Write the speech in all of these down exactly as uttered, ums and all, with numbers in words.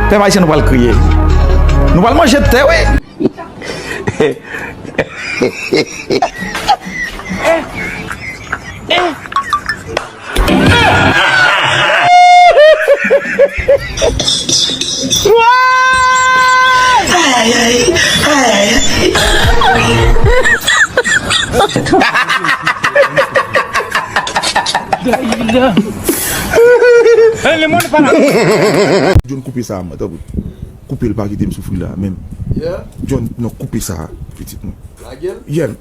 Pèp ayisyen, nou pral kriye. Nou pral manje tè, wi. John, koupe sa, mwen, tanpri. Koupe l, pa kite m soufri la menm. John, non, koupe sa, pitit mwen. Lage l.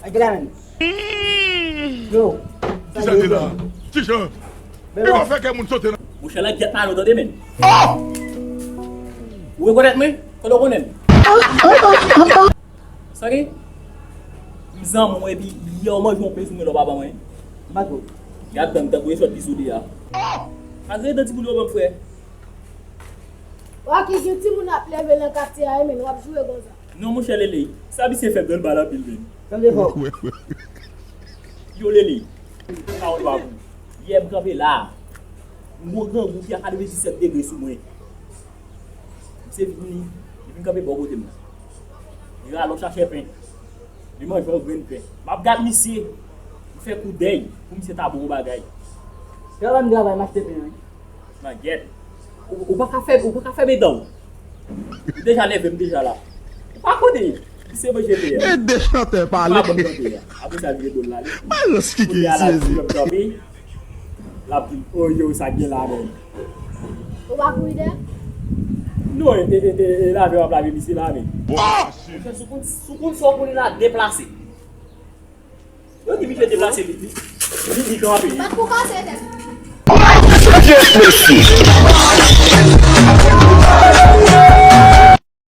Lage la menm. Yo. Kisa te la? Ti Jan. Li pa fè kè moun sote nan. Monchè, lè gyèt pa nou tande menm. Ou rekonèt mwen? Kote w konnen m? Sa gen? M zanmi w epi yè w manje yon pe sou mwen lè w pa ban mwen. M pa tro. Gad dan m tankou e sòt ki sou li a. Malgre dan ti boul yo ban m frè. Wa ki gen timoun ap leve nan katye a wi, men w ap joure konsa. Non monchè Lele, sa misye fè bèl bal anpil menm. Tande fò. Yo Lele, pawòl pa bon. Yè m kanpe la, m gwo grangou ki a katrevendiznèf degre sou mwen. Misye vini, li vin kanpe bò kote m. Li rale yon sachè pen. Li manje yon grenn pen. M ap gad misye, m fè koudèy pou misye ta bon yon bagay. Travay m travay, m achte pen wi. Nan gyèt. Ou, ou pa ka fè, ou pa ka fèmen dan w. Ou deja leve, m deja la. Ou pa konnen. Li se manje peyè. E de chantè pale. Pa bon chante a. Apre sa, vire do l la. Li. Balans ki gen Jezi. L ap di, oh yo, sa gen la menm. Ou pa kouri dèyè? Non, e, e, e, e lave w ap lave misye la menm. Bon. Sou konn, sou konn sa w konnen la deplase. Yo di misye deplase li, li, li, li kanpe. Bat pou kase tèt. Yes, mesye.